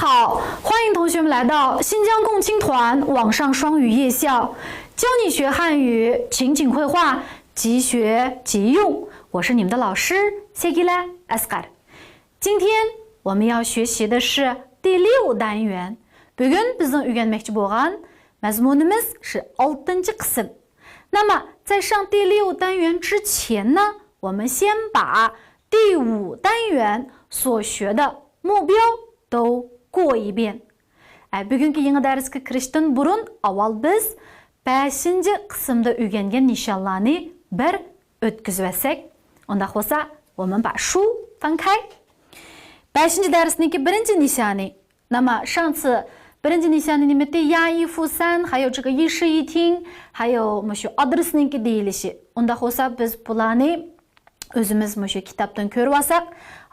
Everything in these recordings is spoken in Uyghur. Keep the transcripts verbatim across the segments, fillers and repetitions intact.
好，欢迎同学们来到新疆共青团网上双语夜校，教你学汉语，情景会话，即学即用。我是你们的老师谢吉拉阿斯卡。今天我们要学习的是第六单元。بۈگۈن بىزنىڭ ئۆگەنمەكچى بولغان مەزمۇنىمىز شۇ ئالتىنچى قىسىم. 那么在上第六单元之前呢，我们先把第五单元所学的目标都过一遍。 ئە، بۈگۈنكى يېڭى دەرسكە كىرىشتىن بۇرۇن ئاۋۋال بىز بەشىنچى قىسىمدا ئۆگەنگەن نىشانلارنى بىر ئۆتكۈزۈۋەتسەك. ئۇنداق بولسا، 我们把书翻开. بەشىنچى دەرسنىڭكى بىرىنچى نىشانى. 那么上次 بىرىنچى نىشانى نېمىتى؟ 压一付三، 还有这个一事一厅، 还有 مۇشۇ ئادرېسنىڭكى دېيىلىشى. ئۇنداق بولسا، بىز بۇلارنى ئۆزىمىز مۇشۇ كىتابتىن كۆرۈۋالساق،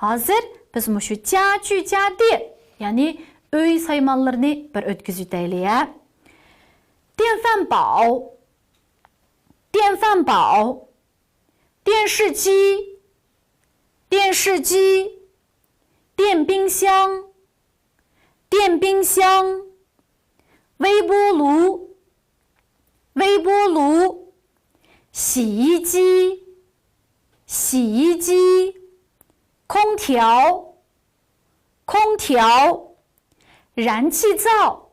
ھازىر بىز مۇشۇ 家具家电، يەنى ئۆي سايمانلىرىنى بىر ئۆتكۈزۈۋېتەيلى، ھە. 电饭煲، 电饭煲، 电视机，电视机，电冰箱， 电冰箱，微波炉，微波炉，洗衣机，洗衣机，空调，空调，燃气灶，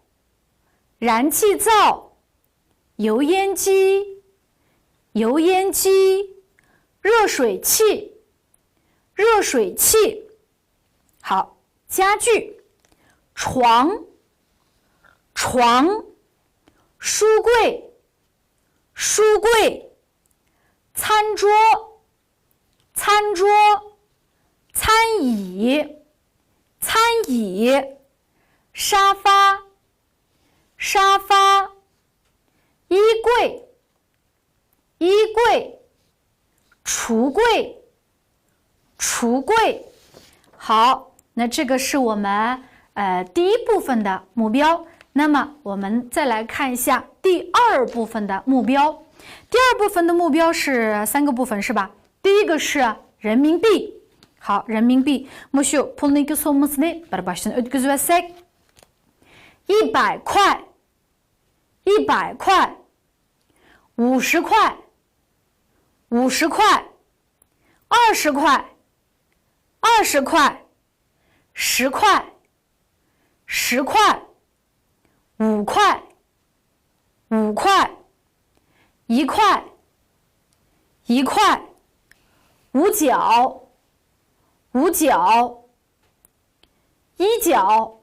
燃气灶，油烟机，油烟机，热水器，热水器。 好，家具，床，床，书柜，书柜，餐桌，餐桌，餐椅，餐椅，沙发，沙发，衣柜， 衣柜，橱柜，橱柜。好，那这个是我们呃第一部分的目标。那么我们再来看一下第二部分的目标。第二部分的目标是三个部分，是吧？第一个是人民币。好，人民币。مۇشۇ پۇلنىڭكى سوممىسىنى بىر باشتىن ئۆتكۈزۈۋەتسەك. 一百块， 一百块，五十块，五十块，二十块，二十块，十块，十块，五块，五块，一块，一块，五角，五角，一角，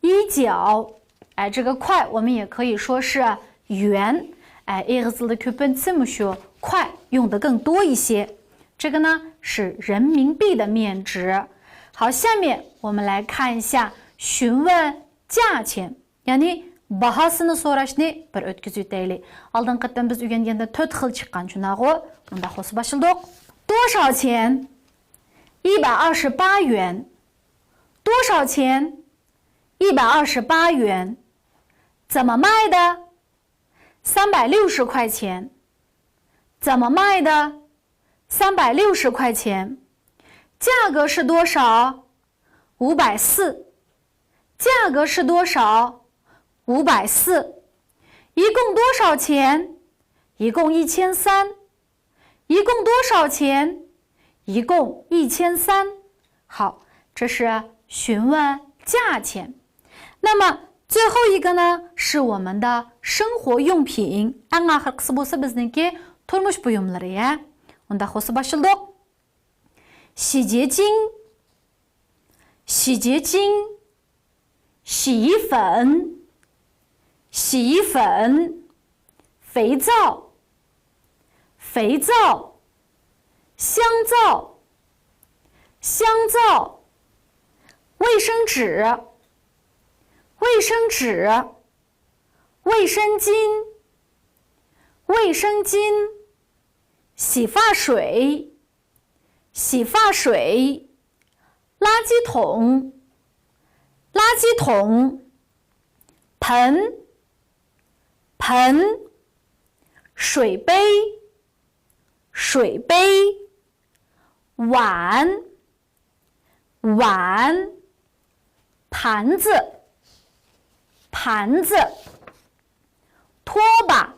一角。哎，这个块我们也可以说是元。哎，ئېغىزدا كۆپىنچىسى مۇشۇ 块用的更多一些。这个呢是人民币的面值。好，下面我们来看一下询问价钱， يەنى باھاسىنى سوراشنى بىر ئۆتكۈزۈۋېتەيلى. ئالدىنقى قېتىم بىز ئۆگەنگەندە تۆت خىل چىققان، شۇنداقغۇ؟ ئۇنداق بولسا باشلىدۇق. 多少钱؟ 一百二十八元。 多少钱？一百二十八元。怎么卖的？三百六十块钱。怎么卖的？三百六十块钱。价格是多少？五百四。价格是多少？五百四。一共多少钱？一共一千三。 一共多少钱？一共一千三。好，这是询问价钱。那么最后一个呢，是我们的生活用品。ئەڭ ئاخىرقىسى بولسا بىزنىڭكى تۇرمۇش بۇيۇملىرى، ھە. ئۇنداق بولسا باشلىدۇق. 洗洁精，洗洁精。 洗衣粉，洗衣粉，肥皂，肥皂，香皂，香皂，卫生纸，卫生纸，卫生巾，卫生巾，洗发水， 洗发水，垃圾桶，垃圾桶，盆，盆，水杯，水杯，碗，碗，盘子，盘子。拖把，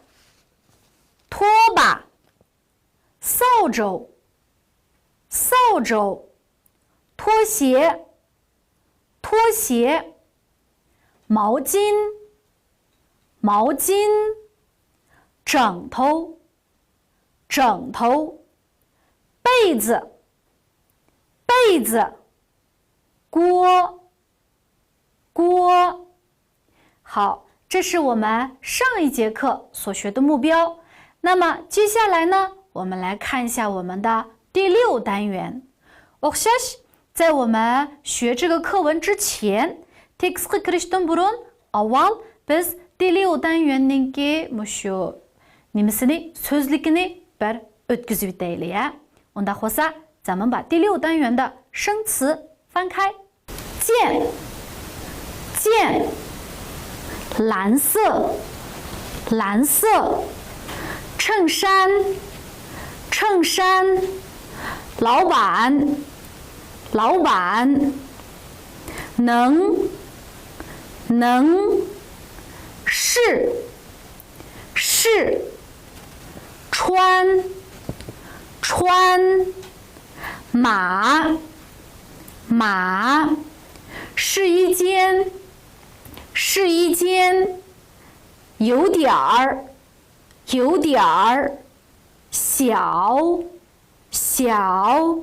拖把。扫帚，扫帚。拖鞋，拖鞋。毛巾，毛巾。枕头，枕头。被子，被子。锅，锅。好，这是我们上一节课所学的目标。那么接下来呢，我们来看一下我们的第六单元。 ئوخشاش، 在我们学这个课文之前، تېكىستقا كىرىشتىن بۇرۇن، ئاۋۋال بىز دېليۇ دەنيۈەننىڭكى مۇشۇ نېمىسىنى، سۆزلۈكىنى بىر ئۆتكۈزۈۋېتەيلى، ھە؟ ئۇنداق بولسا، 咱们把第六单元的生词翻开。 件，件。蓝色，蓝色。衬衫，衬衫。老板，老板。能，能。是，是。穿，穿。 马，马。试衣间，试衣间。有点儿，有点儿。小，小。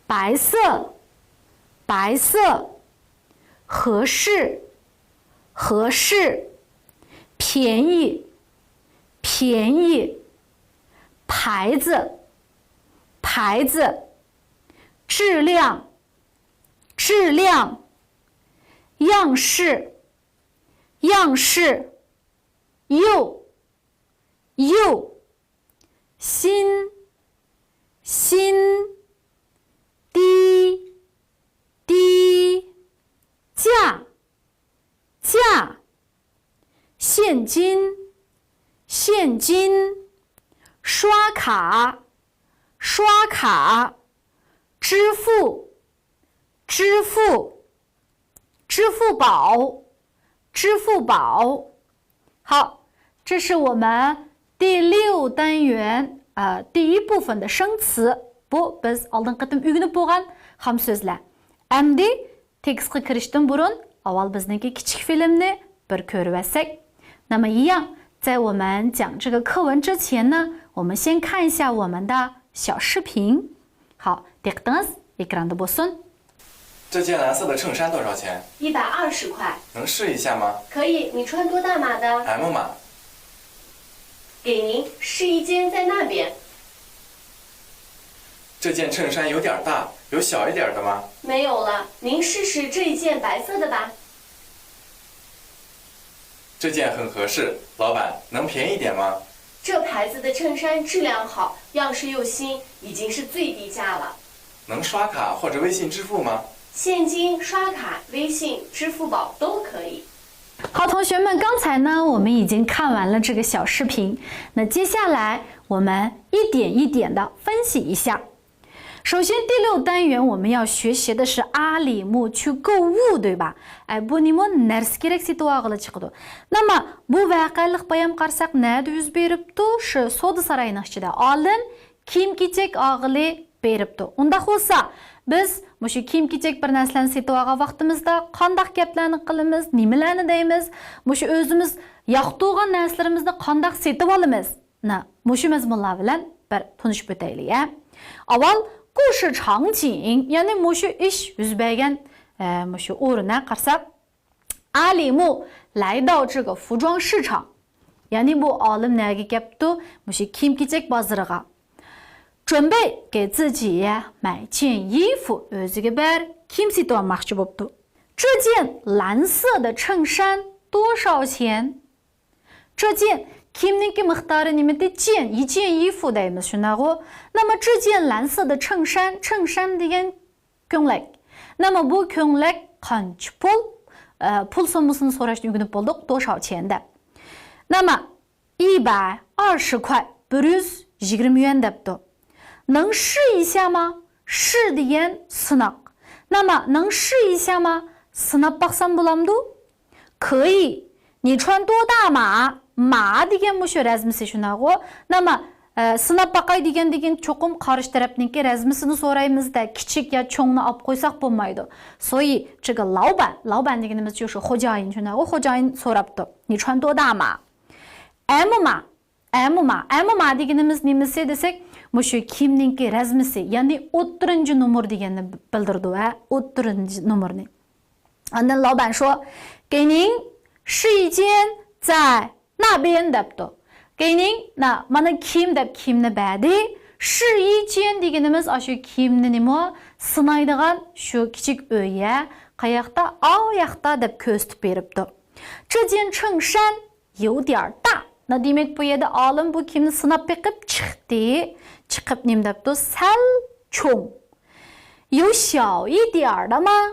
白色，白色。合适，合适。便宜，便宜。牌子，牌子。 质量，质量。样式，样式。幼，幼。新，新。低，低。价， 价。现金，现金。刷卡，刷卡。支付，支付。支付宝，支付宝。好，这是我们第六单元，呃，第一部分的生词。بۇ بىز ئالدىنقى قېتىم ئۆگىنىپ بولغان خام سۆزلەر. ئەمدى تېكىستقا كىرىشتىن بۇرۇن، ئاۋۋال بىزنىڭكى كىچىك فىلىمنى بىر كۆرۈۋەتسەك. 那么一样，在我们讲这个课文之前呢，我们先看一下我们的小视频。好，دىققىتىڭىز ئېكراندا بولسۇن. 这件蓝色的衬衫多少钱？一百二十块。能试一下吗？可以，你穿多大码的？M码。给您，试衣间在那边。这件衬衫有点儿大，有小一点儿的吗？没有了，您试试这一件白色的吧。这件很合适，老板，能便宜点吗？这牌子的衬衫质量好，样式又新，已经是最低价了。 能刷卡或者微信支付吗？现金、刷卡、微信、支付宝都可以。好，同学们，刚才呢，我们已经看完了这个小视频，那接下来我们一点一点的分析一下。首先，第六单元我们要学习的是阿里木去购物，对吧？哎，بۇنىمۇ نەرسە كېرەك سېتىۋالغىلى چىقىدۇ. 那么، بۇ ۋەقەلىك بايام قارىساق، نەدە يۈز بېرىپتۇ؟ شۇ سودا سارايىنىڭ ئىچىدە. ئالىم كىيىم-كېچەك ئالغىلى بېرىپتۇ. ئۇنداق بولسا، بىز مۇشۇ كىيىم-كېچەك بىر نەرسىلەرنى سېتىۋالغان ۋاقتىمىزدا قانداق گەپلەرنى قىلىمىز، نېمىلەرنى دەيمىز، مۇشۇ ئۆزىمىز ياقتۇرغان نەرسىلىرىمىزنى قانداق سېتىۋالىمىز؟ مانا مۇشۇ مەزمۇنلار بىلەن بىر تونۇشۇپ ئۆتەيلى، ھە. ئاۋۋال، 故事场景، يەنى مۇشۇ ئىش يۈز بەرگەن، ئە، مۇشۇ ئورۇن، ھە، قارىساق. 阿里木来到这个服装市场. يەنى بۇ ئالىم نەگە كەپتۇ؟ مۇشۇ كىيىم-كېچەك بازىرىغا. 准备给自己买件衣服، ئۆزىگە بىر كىيىم سېتىۋالماقچى بوپتۇ. 这件蓝色的衬衫多少钱؟ 这件 كىيىمنىڭكى مىقدارى نېمىدى؟ 件، 一件衣服 دەيمىز، شۇنداقغۇ؟ 那么这件蓝色的衬衫، 衬衫 دېگەن كۆڭلەك. 那么 بۇ كۆڭلەك قانچە پۇل؟ ئە، پۇل سوممىسىنى سوراشنى ئۆگىنىپ بولدۇق، 多少钱 دەپ. 那么 一百二十块، بىر يۈز يىگىرمە يۈەن دەپتۇ. 能试一下吗؟ 试 دېگەن سىناق. 那么 能试一下吗؟ سىناپ باقسام بولامدۇ؟ 可以. 你穿多大码؟ 码 دېگەن مۇشۇ رەزمىسى شۇنداقغۇ. ناما، ئە، سىناپ باقاي دېگەندىكىن چوقۇم قارشى تەرەپنىڭكى رەزمىسىنى سورايمىز-دە، كىچىك يا چوڭنى ئاپ قويساق بولمايدۇ. 所以 这个老板، 老板 دېگىنىمىز شۇ، شۇ خوجايىن شۇنداقغۇ، خوجايىن سوراپتۇ. 你穿多大码؟ M 码. M 码. M 码 دېگىنىمىز نېمىسى دېسەك، مۇشۇ كىيىمنىڭكى رەزمىسى، يەنى ئوتتۇرىنچى نومۇر دېگەننى بىلدۈرىدۇ، ھە، ئوتتۇرىنچى نومۇرنى. ئاندىن 老板说، 给您试衣间在那边 دەپتۇ. 给您، نە، مانا كىيىم دەپ كىيىمنى بەردى. 试衣间 دېگىنىمىز ئاشۇ كىيىمنى نېمە سىنايدىغان شۇ كىچىك ئۆي، ھە، قاياقتا، ئاۋ ياقتا دەپ كۆرسىتىپ بېرىپتۇ. 这件衬衫 有点儿大. نە، دېمەك، بۇ يەردە ئالىم بۇ كىيىمنى سىناپ بېقىپ چىقتى. چىقىپ نېمە دەپتۇ؟ سەل چوڭ. 有小一点儿的吗؟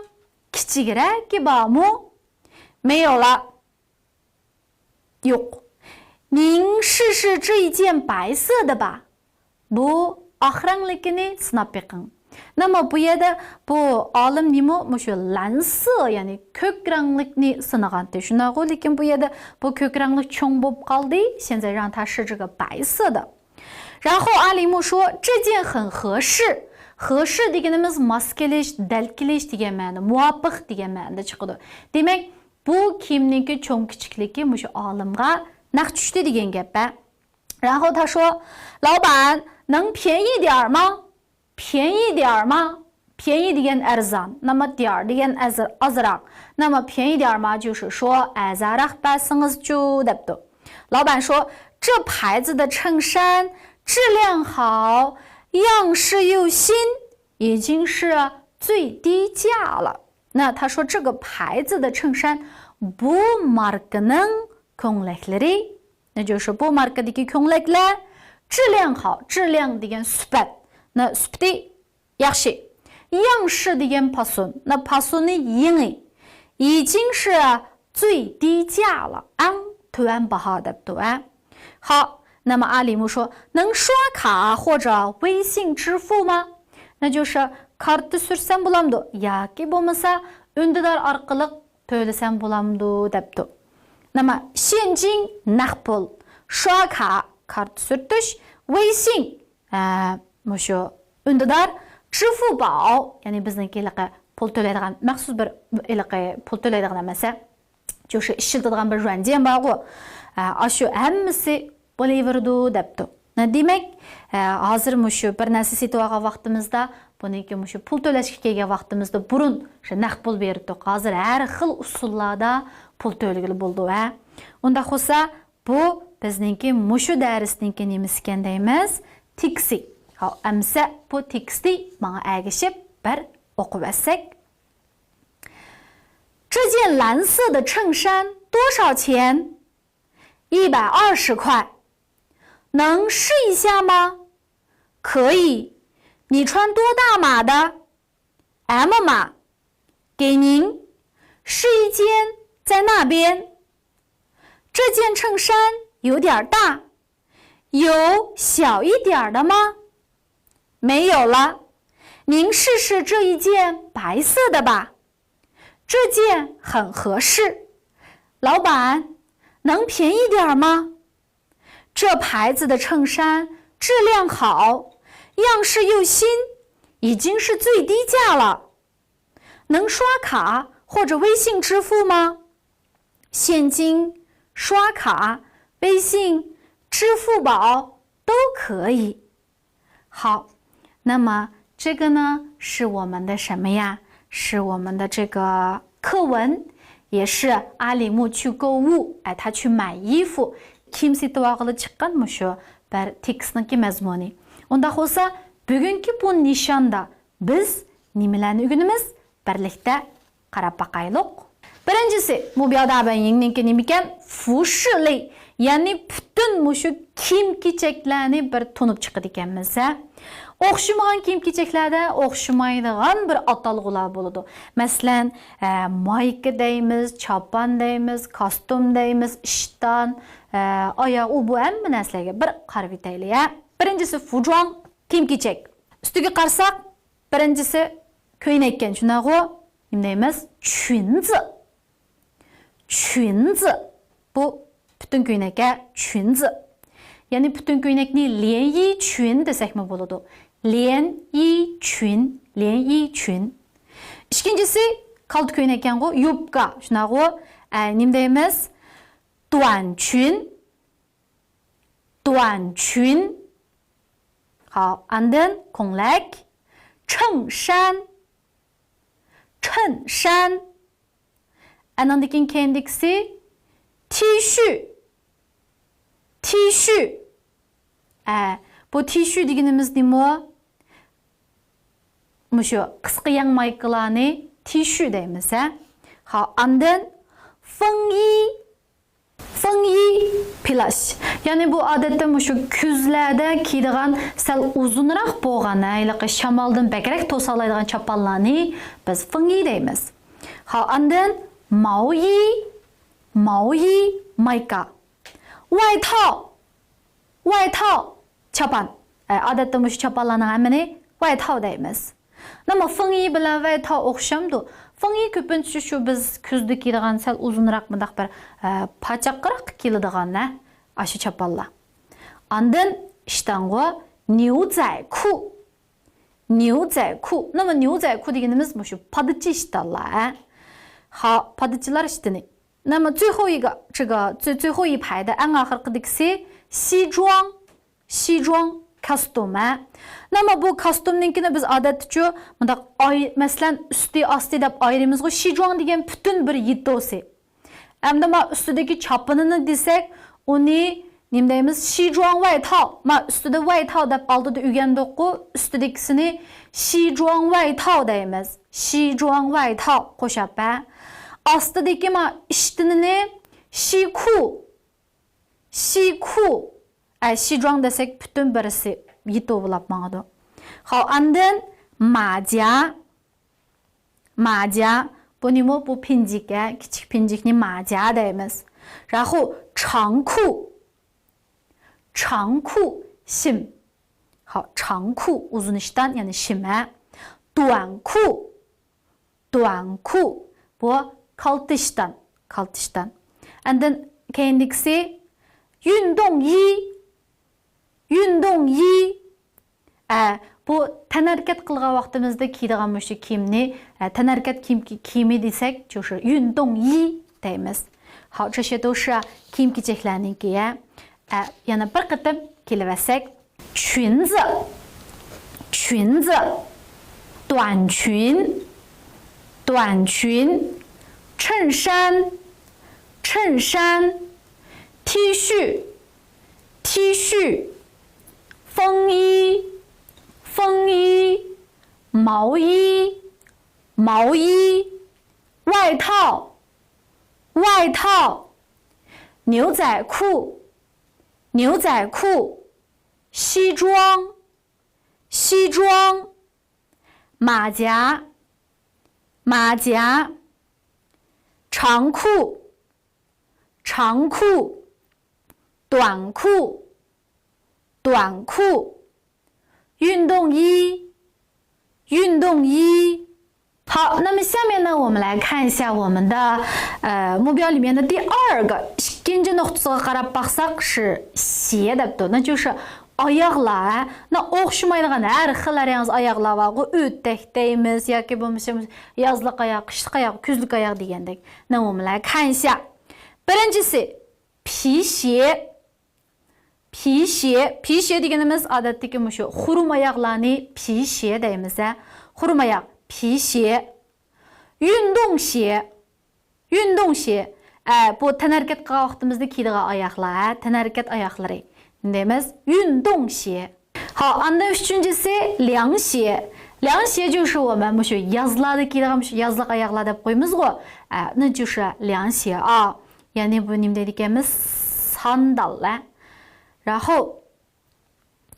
كىچىكرەكى بارمۇ؟ 没有了. يوق. 您试试这一件白色的吧. بۇ ئاق رەڭلىكىنى سىناپ بېقىڭ. نېمە بۇ يەردە بۇ ئالىم نېمە مۇشۇ 蓝色، يەنى كۆك رەڭلىكنى سىنىغانتى. شۇنداقغۇ، لېكىن بۇ يەردە بۇ كۆك رەڭلىك چوڭ بولۇپ قالدى. 现在让它试这个白色的。 然后阿里木说这件很合适. 合适 دېگىنىمىز ماس كېلىش، دەل كېلىش دېگەن مەنىدە، مۇۋاپىق دېگەن مەنىدە چىقىدۇ. دېمەك، بۇ كىيىمنىڭكى چوڭ كىچىكلىكى مۇشۇ ئالىمغا نەق چۈشتى دېگەن گەپ-ە. 然后他说، 老板，能便宜点儿吗؟ 便宜点儿吗？ 便宜 دېگەن ئەرزان، 那么点儿 دېگەن ئەزىر-، ئازراق. 那么便宜点儿吗 就是说 ئەرزانراق بەرسىڭىزچۇ دەپتۇ. 老板说，这牌子的衬衫质量好，样式又新，已经是最低价了。那他说这个牌子的衬衫 بۇ ماركىنىڭ كۆڭلەكلىرى 那就是 بۇ ماركىدىكى كۆڭلەكلەر 质量好، 质量 دېگەن سۈپەت. 那 سۈپىتى ياخشى. 样式 دېگەن پاسون. 那 پاسونى يېڭى. 已经是最低价了. ئەڭ تۆۋەن باھا دەپتۇ، ھە. 好，那么阿里木说，能刷卡或者微信支付吗？那就是 كارتا سۈرسەم بولامدۇ؟ ياكى بولمىسا ئۈندىدار ئارقىلىق تۆلىسەم بولامدۇ دەپتۇ. نېمە، 现金 نەق پۇل، 刷卡 كارتا سۈرتۈش، 微信 ئە، مۇشۇ ئۈندىدار، 支付宝 يەنى بىزنىڭكى ھېلىقى پۇل تۆلەيدىغان مەخسۇس بىر ھېلىقى پۇل تۆلەيدىغان ئەمەس، ھە. شۇ ئىشلىتىدىغان بىر 软件 بارغۇ. ئە، ئاشۇ ھەممىسى بولۇۋېرىدۇ دەپتۇ. نە دېمەك، ئە، ھازىر مۇشۇ بىر نەرسە سېتىۋالغان ۋاقتىمىزدا، بۇنىڭكى مۇشۇ پۇل تۆلەشكە كەلگەن ۋاقتىمىزدا بۇرۇن شۇ نەق پۇل بېرىتتۇق. ھازىر ھەر خىل ئۇسۇللاردا پۇل تۆلىگىلى بولىدۇ، ھە. ئۇنداق بولسا، بۇ بىزنىڭكى مۇشۇ دەرسنىڭكى نېمىسىكەن دەيمىز؟ تېكىسى. ھاۋ، ئەمسە بۇ تېكىستنى ماڭا ئەگىشىپ بىر ئوقۇۋەتسەك. 这件蓝色的衬衫多少钱？一百二十块。能试一下吗？可以。你穿多大码的？M 码。给您。试衣间在那边。这件衬衫有点儿大，有小一点儿的吗？没有了。您试试这一件白色的吧。这件很合适。老板，能便宜点儿吗？这牌子的衬衫质量好，样式又新，已经是最低价了。能刷卡或者微信支付吗？现金、刷卡、微信、支付宝都可以。好，那么这个呢，是我们的什么呀？是我们的这个课文，也是阿里木去购物，哎，他去买衣服。كىيىم سېتىۋالغىلى چىققان مۇشۇ بىر تېكىستنىڭكى مەزمۇنى. ئۇنداق بولسا، بۈگۈنكى بۇ نىشاندا بىز نېمىلەرنى ئۆگىنىمىز؟ بىرلىكتە قاراپ باقايلۇق. بىرىنچىسى، 目标大本营نىڭكى نېمىكەن؟ 服饰类، يەنى پۈتۈن مۇشۇ كىيىم-كېچەكلەرنى بىر تونۇپ چىقىدىكەنمىز، ھە. ئوخشىمىغان كىيىم-كېچەكلەردە ئوخشىمايدىغان بىر ئاتالغۇلار بولىدۇ. مەسىلەن، ئە، مايكا دەيمىز، چاپان دەيمىز، كاستۇم دەيمىز، ئىشتان، ئە، ئاياغ، ئۇ بۇ ھەممە نەرسىلەرگە بىر قارىۋېتەيلى، ھە. بىرىنچىسى، 服装، كىيىم-كېچەك. ئۈستىگە قارىساق، بىرىنچىسى كۆينەككەن، شۇنداقغۇ؟ نېمە دەيمىز؟ چۈنزى. چۈنزى. بۇ پۈتۈن كۆينەككە چۈنزى. يەنى پۈتۈن كۆينەكنى ليەنيىچۈن دېسەكمۇ بولىدۇ. ليەنيىچۈن، ليەنيىچۈن. ئىككىنچىسى، كالتە كۆينەككەنغۇ، يوپكا، شۇنداقغۇ. ئە، نېمە دەيمىز؟ دۇەنچۈن، دۇەنچۈن. ھاو، ئاندىن كۆڭلەك. چېڭشەن، چېنشەن. ئەنىڭدىن كېيىن كەينىدىكىسى تىشۈ. تىشۈ. ئە، بۇ تىشۈ دېگىنىمىز نېمە؟ مۇشۇ قىسقا يەڭ مايكىلارنى تىشۈ دەيمىز، ھە؟ ھا، ئاندىن فېڭيى. فېڭيى پىلاش. يەنى بۇ ئادەتتە مۇشۇ كۈزلەردە كىيىدىغان سەل ئۇزۇنراق بولغان، ھە، ھېلىقى شامالدىن بەكرەك توسالايدىغان چاپانلارنى بىز فېڭيى دەيمىز. ھا، ئاندىن ماۋيى، ماۋيى، مايكا. ۋايتاۋ، ۋايتاۋ، چاپان. ئە، ئادەتتە مۇشۇ چاپانلارنىڭ ھەممىنى ۋايتاۋ دەيمىز. نېمە، فېڭيى بىلەن ۋايتاۋ ئوخشامدۇ؟ فېڭيى كۆپىنچە شۇ بىز كۈزدە كىيىدىغان سەل ئۇزۇنراق مۇنداق بىر، ئە، پاچاقراق كىيىلىدىغان، ھە، ئاشۇ چاپانلار. ئاندىن ئىشتانغۇ، نيۇزەيكۇ. نيۇزەيكۇ. نېمە، نيۇزەيكۇ دېگىنىمىز مۇشۇ پادىچى ئىشتانلار، ھە؟ ھا، پادىچىلار ئىشتىنى. 那么最后一个，这个最，最后一排的 ئەڭ ئاخىرقىدىكىسى شىجۇاڭ، شىجۇاڭ كاستيۇم، ھە. نېمە، بۇ كاستيۇمنىڭكىنى بىز ئادەتتىچۇ مۇنداق ئاي-، مەسىلەن، ئۈستى، ئاستى دەپ ئايرىمىزغۇ، شىجۇاڭ دېگەن پۈتۈن بىر يىتوسى. ئەمدى ما ئۈستىدىكى چاپىنىنى دېسەك، ئۇنى نېمە دەيمىز؟ شىجۇاڭ ۋايتاۋ. ما ئۈستىدە ۋايتاۋ دەپ ئالدىدا ئۆگەندۇققۇ، ئۈستىدىكىسىنى شىجۇاڭ ۋايتاۋ دەيمىز. شىجۇاڭ ۋايتاۋ قوشاپ، ھە. ئاستىدىكى ما ئىشتىنىنى شىكۇ، شىكۇ. ئە، شىجۇاڭ دېسەك، پۈتۈن بىرسى يىتو بولاپ ماڭىدۇ. خاۋ، ئاندىن ماجيا. ماجيا. بۇ نېمە؟ بۇ پىنجىك، ھە، كىچىك پىنجىكنى ماجيا دەيمىز. راخۇ، چاڭكۇ. چاڭكۇ، شىم. خاۋ، چاڭكۇ، ئۇزۇن ئىشتان، يەنى شىم، ھە. دۇەنكۇ. دۇەنكۇ. بۇ كالتىشتان، كالتىشتان. ئاندىن كەينىدىكىسى يۈندوڭيى، يۈندوڭيى. ئە، بۇ تەنھەرىكەت قىلغان ۋاقتىمىزدا كىيىدىغان مۇشۇ كىيىمنى، ئە، تەنھەرىكەت كىيىم، كىيىمى دېسەك، شۇ يۈندوڭيى دەيمىز. ھاۋ، چۆشە توشا كىيىم-كېچەكلەرنىڭكى، ئە، يەنە بىر قېتىم كېلىۋەتسەك. 裙子، 裙子، 短裙، 短裙، 衬衫， 衬衫， T恤， T恤， 风衣， 风衣， 毛衣， 毛衣， 外套， 外套， 牛仔裤， 牛仔裤， 西装， 西装， 马甲， 马甲， 长裤， 长裤， 短裤， 短裤， 运动衣， 运动衣。好，那么下面呢，我们来看一下我们的，呃，目标里面的第二个ئىككىنچى نۇقتىسىغا قاراپ باقساق، 是鞋 دەپتۇ. 那就是 ئاياغلار، ھە؟ 那 ئوخشىمايدىغان ھەر خىل، ھەر ياڭزا ئاياغلار بارغۇ، ئۆتەك دەيمىز ياكى بولمىسا يازلىق ئاياغ، قىشلىق ئاياغ، كۈزلۈك ئاياغ دېگەندەك. 那我们来看一下. بىرىنچىسى، 皮鞋. 皮鞋، 皮鞋 دېگىنىمىز ئادەتتىكى مۇشۇ خۇرۇم ئاياغلارنى 皮鞋 دەيمىز، ھە؟ خۇرۇم ئاياغ، 皮鞋. 运动鞋. 运动鞋. ئە، بۇ تەنھەرىكەت قىلغان ۋاقتىمىزدا كىيىدىغان ئاياغلار، ھە؟ تەنھەرىكەت ئاياغلىرى. نېمە دەيمىز؟ 运动鞋. ھا، ئاندىن ئۈچىنچىسى، 凉鞋. 凉鞋就是我们 مۇشۇ يازلاردا كىيىدىغان مۇشۇ يازلىق ئاياغلار دەپ قويىمىزغۇ. ئە، 那就是凉鞋啊. يەنى بۇ نېمە دەيدىكەنمىز؟ ساندال، ھە؟ 然后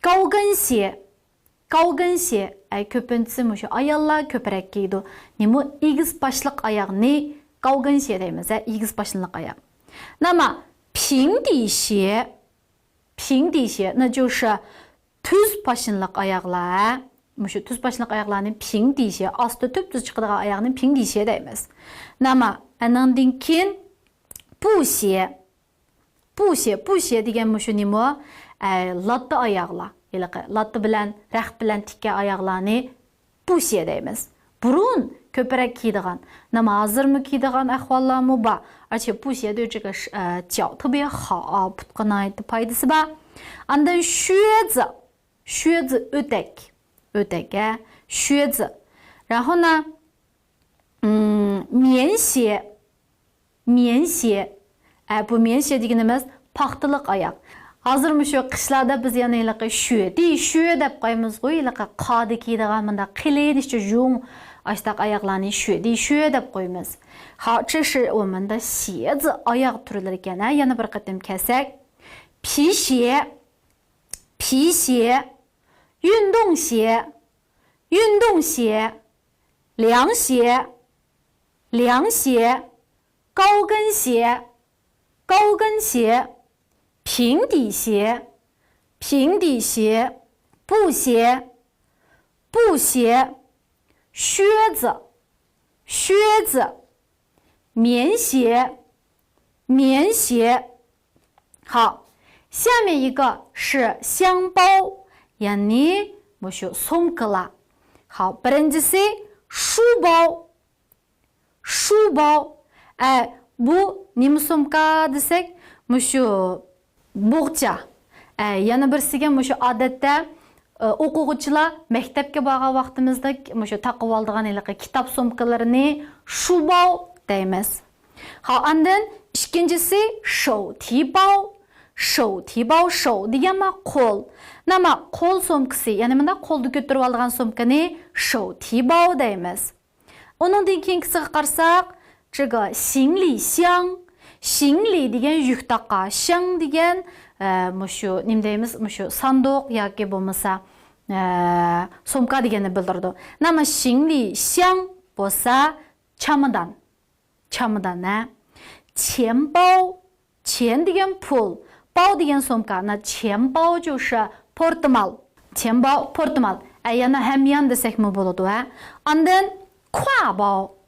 高跟鞋. 高跟鞋. ئەي، كۆپىنچىسى مۇشۇ ئاياللار كۆپرەك كىيىدۇ. نېمە؟ ئېگىز باشلىق ئاياغنى 高跟鞋 دەيمىز، ھە، ئېگىز باشلىق ئاياغ. 那么平底鞋. 平底鞋，那就是 تۈز پاشنىلىق ئاياغلار، ھە. مۇشۇ تۈز باشلىق ئاياقلارنى پىڭ دېيىشى، ئاستى تۈپتۈز چىقىدىغان ئاياقنى پىڭ دېيىشى دەيمىز. ناما، ئەنىڭدىن كېيىن پۇشيې. پۇشيې، پۇشيې دېگەن مۇشۇ نېمە؟ ئە، لاتا ئاياغلار. ھېلىقى لاتا بىلەن، رەخت بىلەن تىككەن ئاياغلارنى پۇشيې دەيمىز. بۇرۇن كۆپرەك كىيىدىغان، نېمە ھازىرمۇ كىيىدىغان ئەھۋاللارمۇ بار. ئاچا پۇشيې دېيىشىگە، ئە، چياۋ تېبىيە خا، پۇتقا ناھايىتى پايدىسى بار. ئاندىن شۈيزى، شۈيزى ئۆتەك، ئۆتەك، ھە، شۈيزى. 然后呢، مم، ميەنشيې، ميەنشيې. ئە، بۇ ميەنشيې دېگىنىمىز پاختىلىق ئاياق. ھازىر مۇشۇ قىشلاردا بىز يەنە ھېلىقى شۈيدى شۈ دەپ قويىمىزغۇ، ھېلىقى قاردا كىيىدىغان مۇنداق قېلىن ئىچى يۇڭ ئاشتاق ئاياقلارنى شۈيدى شۈ دەپ قويىمىز. ھا، 这是我们的鞋子 ئاياغ تۈرلىرى ئىكەن، ھە، يەنە بىر قېتىم كەلسەك. 皮鞋، 皮鞋، 运动鞋，运动鞋，凉鞋，凉鞋，高跟鞋，高跟鞋，平底鞋，平底鞋，布鞋，布鞋，靴子，靴子，棉鞋，棉鞋。好，下面一个是箱包， يەنى مۇشۇ سومكىلار. ھاۋ، بىرىنچىسى شۇباۋ. شۇباۋ. ئە، بۇ نېمە سومكا دېسەك، مۇشۇ بوغچا. ئە، يەنە بىرسىگە مۇشۇ ئادەتتە، ئە، ئوقۇغۇچىلار مەكتەپكە بارغان ۋاقتىمىزدا مۇشۇ تاقىۋالىدىغان ھېلىقى كىتاب سومكىلىرىنى شۇباۋ دەيمىز. ھا، ئاندىن ئىككىنچىسى شوۋتىباۋ. شوۋتىباۋ، شوۋ دېگەن ما قول. ناما قول سومكىسى، يەنى مۇنداق قولدا كۆتۈرۈۋالىدىغان سومكىنى شوۋتىباۋ دەيمىز. ئۇنىڭدىن كېيىنكىسىگە قارىساق، 这个行李箱. 行李 دېگەن يۈك تاقا، 箱 دېگەن، ئە، مۇشۇ نېمە دەيمىز، مۇشۇ ساندۇق ياكى بولمىسا، ئە، سومكا دېگەننى بىلدۈرىدۇ. ناما 行李箱 بولسا چامادان. چامادان، ھە. 钱包. 钱 دېگەن پۇل. 包 دېگەن سومكا. 那钱包就是 پورتمال. 钱包، پورتمال. ئە، يەنە ھەميان دېسەكمۇ بولىدۇ، ھە. ئاندىن 挎包.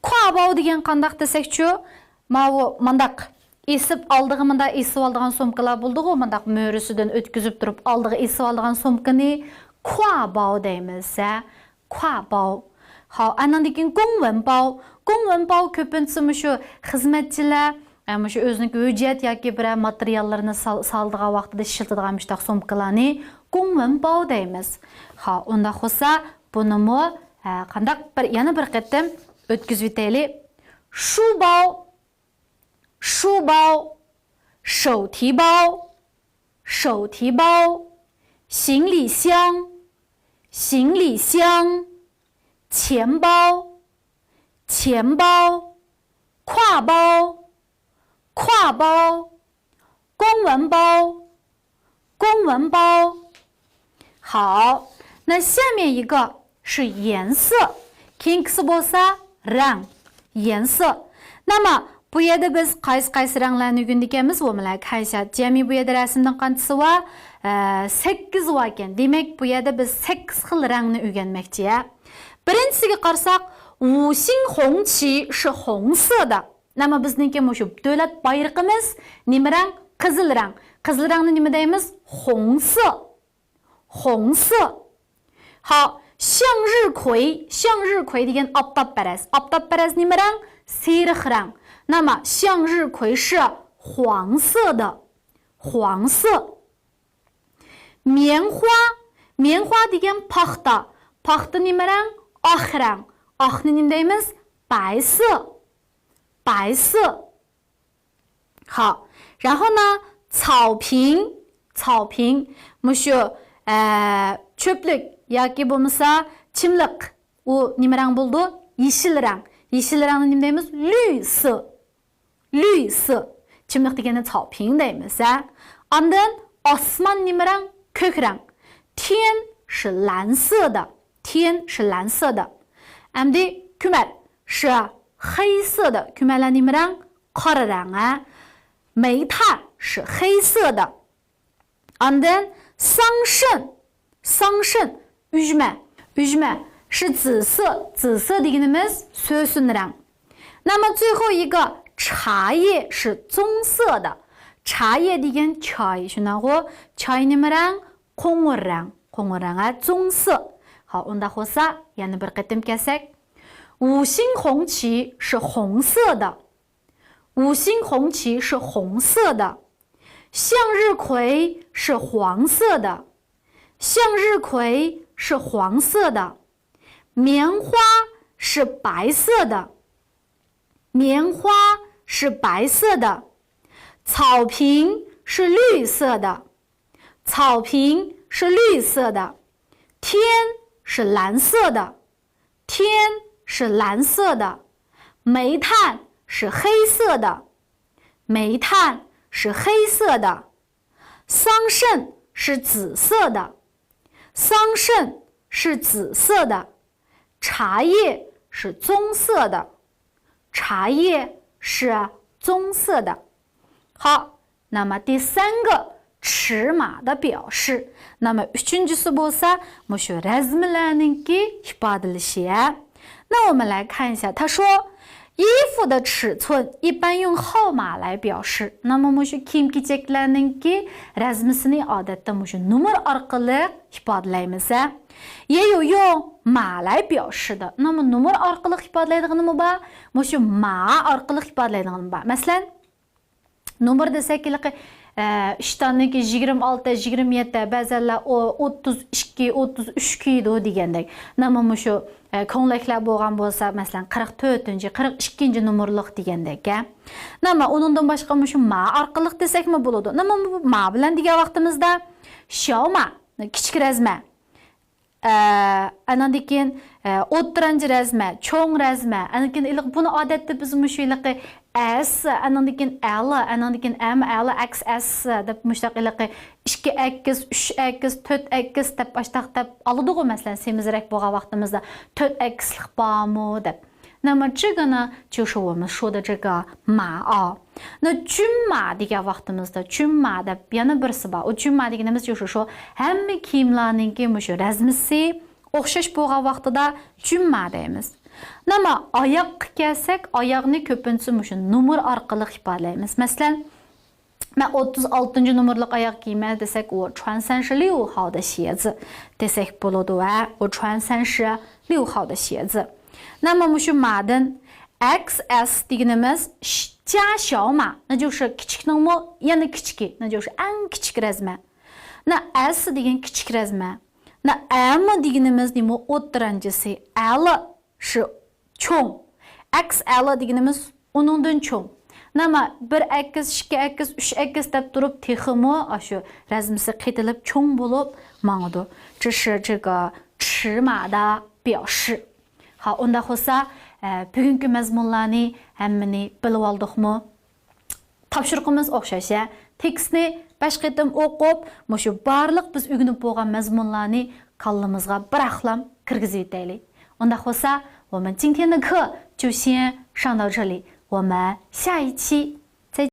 挎包 دېگەن قانداق دېسەكچۇ؟ ماۋۇ مانداق ئېسىپ، ئالدىغا مۇنداق ئېسىۋالىدىغان سومكىلار بولىدىغۇ، مۇنداق مۈرىسىدىن ئۆتكۈزۈپ تۇرۇپ ئالدىغا ئېسىۋالىدىغان سومكىنى 挎包 دەيمىز، ھە. 挎包. ھاۋ، ئانىڭدىن كېيىن 公文包. 公文包 كۆپىنچىسى مۇشۇ خىزمەتچىلەر، ئە، مۇشۇ ئۆزىنىڭكى ھۆججەت ياكى بىرەر ماتېرىياللىرىنى سال-، سالىدىغان ۋاقتىدا ئىشلىتىدىغان مۇشۇنداق سومكىلارنى 公文包 دەيمىز. ھا، ئۇنداق بولسا بۇنىمۇ، ئە، قانداق بىر، يەنە بىر قېتىم ئۆتكۈزۈۋېتەيلى. شۇباۋ. 书包، 手提包， 手提包， 行李箱， 行李箱， 钱包， 钱包， 挎包， 挎包， 公文包， 公文包。好，那下面一个是颜色。كېيىنكىسى بولسا رەڭ، 颜色. ناما، بۇ يەردە بىز قايسى، قايسى رەڭلەرنى ئۆگىنىدىكەنمىز؟ 我们来看一下. جەمئىي بۇ يەردە رەسىمنىڭ قانچىسى بار؟ ئە، سەككىز باركەن. دېمەك، بۇ يەردە بىز سەككىز خىل رەڭنى ئۆگەنمەكچى، ھە. بىرىنچىسىگە قارىساق، 五星红旗是红色的. ناما، بىزنىڭكى مۇشۇ دۆلەت بايرىقىمىز نېمە رەڭ؟ قىزىل رەڭ. قىزىل رەڭنى نېمە دەيمىز؟ 红色. 红色. ھا، 向日葵. 向日葵 دېگەن ئاپتاپپەرەس. ئاپتاپپەرەس نېمە رەڭ؟ سېرىق رەڭ. ناما، 向日葵是黄色的. 黄色. 棉花. 棉花 دېگەن پاختا. پاختا نېمە رەڭ؟ ئاق رەڭ. ئاقنى نېمە دەيمىز؟ 白色. 白色. ھا، 然后呢، 草坪. 草坪. مۇشۇ، ئە، چۆپلۈك ياكى بولمىسا چىملىق. ئۇ نېمە رەڭ بولىدۇ؟ يېشىل رەڭ. يېشىل رەڭنى نېمە دەيمىز؟ 绿色. 绿色. چىملىق دېگەننى 草坪 دەيمىز، ھە. ئاندىن ئاسمان نېمە رەڭ؟ كۆك رەڭ. 天是蓝色的. 天是蓝色的. ئەمدى كۈمەر. 是黑色的. كۈمەرلەر نېمە رەڭ؟ قارا رەڭ، ھە. 煤炭是黑色的. ئاندىن 桑葚. 桑葚، ئۈجمە. ئۈجمە، 是紫色، 紫色 دېگىنىمىز سۆسۈن رەڭ. 那么最后一个茶叶是棕色的. 茶叶 دېگەن چاي، شۇنداقغۇ؟ چاي نېمە رەڭ؟ قوڭۇر رەڭ. قوڭۇر رەڭ، ھە، 棕色. ھا، ئۇنداق بولسا، يەنە بىر قېتىم كەلسەك. 五星红旗是红色的. 五星红旗是红色的. 向日葵是黄色的. 向日葵是黄色的. 棉花是白色的. 棉花是白色的. 草坪是绿色的. 草坪是绿色的. 天是蓝色的. 天是蓝色的. 煤炭是黑色的. 煤炭是黑色的. 桑葚是紫色的. 桑葚是紫色的. 茶叶是棕色的. 茶叶是棕色的. 好，那么第三个，尺码的表示. 那么 ئۈچىنچىسى بولسا، مۇشۇ رەزمىلەرنىڭكى ئىپادىلىشى. 那我们来看一下，他说，衣服的尺寸一般用号码来表示. 那么 مۇشۇ كىيىم-كېچەكلەرنىڭكى رەزمىسىنى ئادەتتە مۇشۇ نومۇر ئارقىلىق ئىپادىلەيمىز. 也有用码来表示的. 那么 نومۇر ئارقىلىق ئىپادىلەيدىغىنىمۇ بار، مۇشۇ 码 ئارقىلىق ئىپادىلەيدىغىنىمۇ بار. مەسىلەن، نومۇر دېسەك، ھېلىقى، ئە، ئىشتاننىڭكى يىگىرمە ئالتە، يىگىرمە يەتتە، بەزەنلەر ئو-، ئوتتۇز ئىككى، ئوتتۇز ئۈچ كىيىدۇ دېگەندەك. نەمە مۇشۇ، ئە، كۆڭلەكلەر بولغان بولسا، مەسىلەن، قىرىق تۆتىنچى، قىرىق ئىككىنچى نومۇرلۇق دېگەندەك، ھە. نەمە ئۇنىڭدىن باشقا مۇشۇ 码 ئارقىلىق دېسەكمۇ بولىدۇ. نەمە بۇ 码 بىلەن دېگەن ۋاقتىمىزدا، 小码، كىچىك رەزمە. ئە، ئانىڭدىن كېيىن، ئە، ئوتتۇرانچە رەزمە، چوڭ رەزمە، ئانىڭدىن كېيىن ھېلىقى بۇنى ئادەتتە بىز مۇشۇ ھېلىقى S، ئانىڭدىن كېيىن L، ئانىڭدىن كېيىن M، L، X S دەپ مۇشۇنداق ھېلىقى ئىككى ئەكس، ئۈچ ئەكس، تۆت ئەكس دەپ ئاشتاق دەپ ئالىدىغۇ، مەسىلەن، سېمىزرەك بولغان ۋاقتىمىزدا تۆت ئەكسلىق بارمۇ دەپ. 那么这个呢，就是我们说的这个码啊。那均码 دېگەن ۋاقتىمىزدا، 均码 دەپ يەنە بىرسى بار. ئۇ 均码 دېگىنىمىز شۇ، شۇ، شۇ ھەممە كىيىملەرنىڭكى مۇشۇ رەزمىسى ئوخشاش بولغان ۋاقتىدا 均码 دەيمىز. نېمە، ئاياققا كەلسەك، ئاياغنى كۆپىنچىسى مۇشۇ نومۇر ئارقىلىق ئىپادىلەيمىز. مەسىلەن، مەن ئوتتۇز ئالتىنچى نومۇرلۇق ئاياغ كىيىمى دېسەك، 我穿三十六号的鞋子 دېسەك بولىدۇ، ھە، 我穿三十六号的鞋子. نېمە، مۇشۇ 码 دىن، X S دېگىنىمىز ش-، 加小码، 那就是 كىچىكنىڭمۇ يەنە كىچىكى، 那就是 ئەڭ كىچىك رەزمە. 那 S دېگەن كىچىك رەزمە. 那 M دېگىنىمىز نېمە؟ ئوتتۇرانچىسى. L 是 چوڭ. X L دېگىنىمىز ئۇنىڭدىن چوڭ. نېمە، بىر ئەكس، ئىككى ئەكس، ئۈچ ئەكس دەپ تۇرۇپ تېخىمۇ ئاشۇ رەزمىسى قېتىلىپ چوڭ بولۇپ ماڭىدۇ. 这是这个尺码的表示. ھا، ئۇنداق بولسا، ئە، بۈگۈنكى مەزمۇنلارنى ھەممىنى بىلىۋالدۇقمۇ؟ تاپشۇرۇقىمىز ئوخشاش، ھە؟ تېكىستنى بەش قېتىم ئوقۇپ، مۇشۇ بارلىق بىز ئۆگىنىپ بولغان مەزمۇنلارنى كاللىمىزغا بىراقلام كىرگۈزۈۋېتەيلى. ئۇنداق بولسا، 我们今天的课就先上到这里，我们下一期